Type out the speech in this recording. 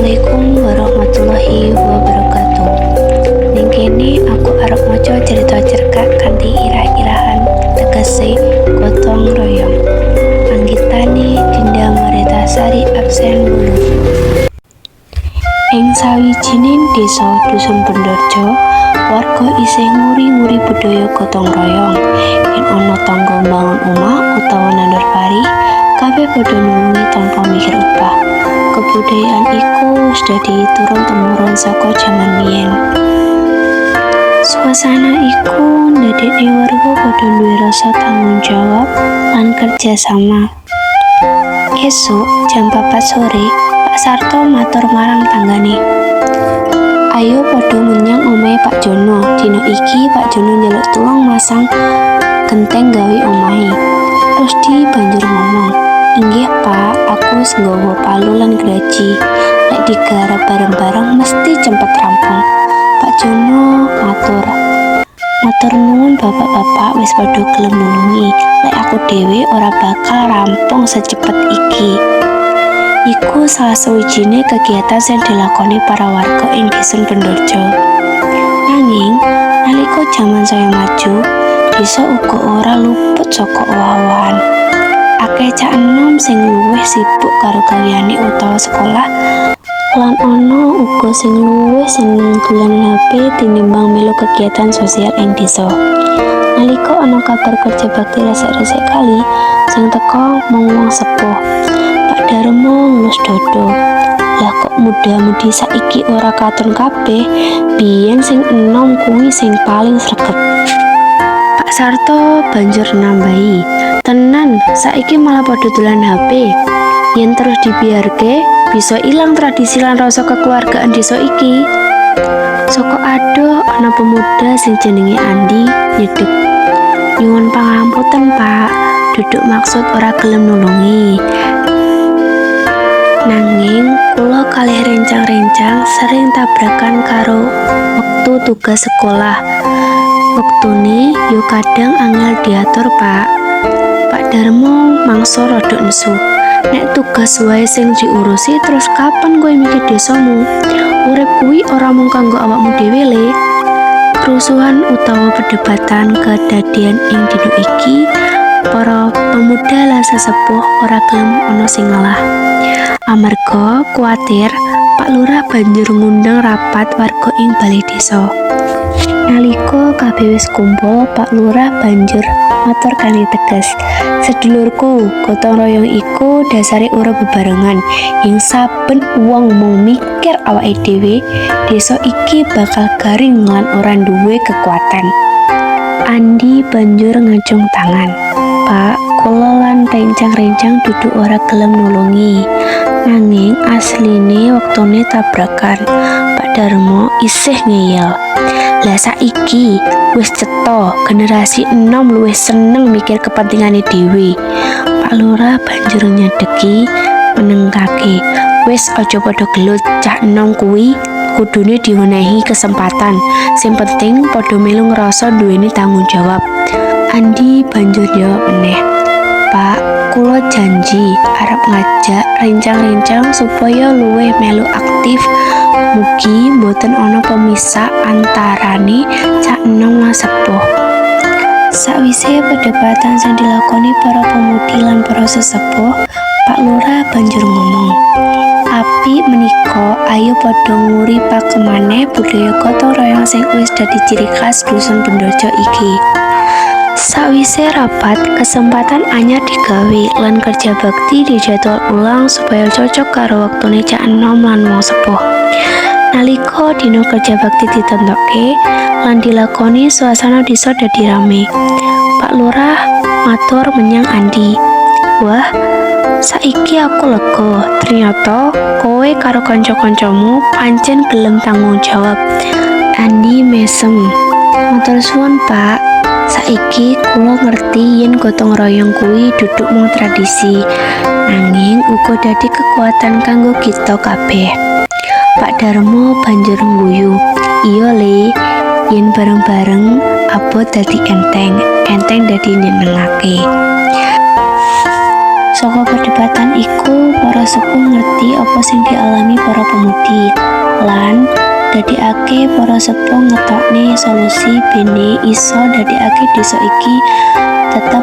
Assalamualaikum warahmatullahi wabarakatuh. Ning kene aku arep maca cerita cerkak kanthi irah-irahan tegese gotong royong. Anggitane Dinda Marita Sari, absen 8. Ing sawijining desa Dusun Bendorjo, warga isih nguri-nguri budaya gotong royong. Yen ana tangga mbangun omah utawa nandur pari, kabeh padha nulungi tanpa mikir upah. Kebudayaan iku wis dadi turun temurun saka jaman biyen. Suasana iku ndadekne warga padha duwe rasa tanggung jawab lan kerja sama. Esuk jam 4 sore, Pak Sarto matur marang tanggane. "Ayo padha menyang omahe Pak Jono. Dina iki Pak Jono njaluk tulung masang genteng gawe omahe." Rusdi banjur ngomong, "Inggih, Pak, aku wis nggawa palu lan graji. Lek digarap bareng-bareng mesti cepet rampung." Pak Jono matur, "Matur nuwun, bapak-bapak, wis padha gelem nulungi. Lek aku dhewe ora bakal rampung secepet iki." Iku salah sawijine kegiatan sing dilakoni para warga ing Dusun Bendorjo. Nanging, nalika jaman saya maju, desa uga ora luput saka owah-owahan. Akeh cah enom sing luwih sibuk karo gaweane utawa sekolah lan ana uga sing luwih seneng dolanan HP tinimbang melu kegiatan sosial ing desa. Nalika ana kabar kerja bakti resik-resik kali, sing teka mung wong sepuh. Pak Darmo ngelus dada. "Lah, kok muda-mudi saiki ora katon kabeh, biyen sing enom kuwi sing paling sregep." Pak Sarto banjur nambahi, "Tenan, saiki malah padha dolan HP. Yen terus dibiarke, bisa ilang tradisi lan rasa kekeluargaan desa iki." Saka adoh ana pemuda sing jenenge Andi nyedek. "Nyuwun pangapunten, Pak, duduk maksud ora gelem nulungi. Nanging kula kalih rencang-rencang sering tabrakan karo wektu tugas sekolah. Wektune yo kadang angel diatur, Pak." Pak Darmo mangsa rada nesu. "Nek tugas wae sing diurusi, terus kapan kowe mikir desamu? Urip kuwi ora mung kanggo awakmu dhewe, Le." Kerusuhan utawa perdebatan kedadian ing dina iki, para pemuda lan sesepuh ora gelem ana sing ngalah. Amarga kuwatir, Pak Lurah banjur ngundang rapat warga ing balai desa. Nalika kabeh wis kumpul, Pak Lurah banjur matur kanthi tegas, "Sedulurku, gotong royong iku dasare urip bebarengan. Yen saben wong mung mikir awake dhewe, desa iki bakal garing lan ora duwe kekuatan." Andi banjur ngacung tangan. "Pak, kula lan rencang-rencang dudu ora gelem nulungi. Nanging asline wektune tabrakan." Pak Darmo isih ngeyel. "Lah, saiki wis cetha, generasi enom luwih seneng mikir kepentingane dhewe." Pak Lurah banjur nyedeki menengkake. "Wis, aja padha gelut, cah enom kuwi kudune diwenehi kesempatan. Sing penting padha melu ngrasa duweni tanggung jawab." Andi banjur jawab meneh. "Pak, kula janji arep ngajak rencang-rencang supaya luwih melu aktif. Mugi mboten ana pemisah antarane cah enom lan sepuh." Sakwise perdebatan sing dilakoni para pemudi lan para sesepuh, Pak Lurah banjur ngomong, "Apik menika, ayo padha nguripake maneh budaya gotong royong sing wis dadi ciri khas Dusun Bendorjo iki." Sakwise rapat, kesempatan anyar digawe lan kerja bakti dijadwal ulang supaya cocok karo wektune cah enom lan wong sepuh. Nalika dina kerja bakti ditentokke lan dilakoni, suasana desa dadi rame. Pak Lurah matur menyang Andi, "Wah, saiki aku lega. Ternyata kowe karo kanca-kancamu pancen gelem tanggung jawab." Andi mesem. "Matur suwun, Pak. Saiki kula ngerti yen gotong royong kuwi duduk mung tradisi, nanging uga dadi kekuatan kanggo kita kabeh." Pak Darmo banjur ngguyu. "Iya, Le, yen bareng-bareng abot dadi enteng, enteng dadi nyenengake." Saka perdebatan iku, para Para sepuh ngerti apa sing dialami para pemudi lan dadekake para sepuh ngetokne solusi bene iso dadekake desa iki tetep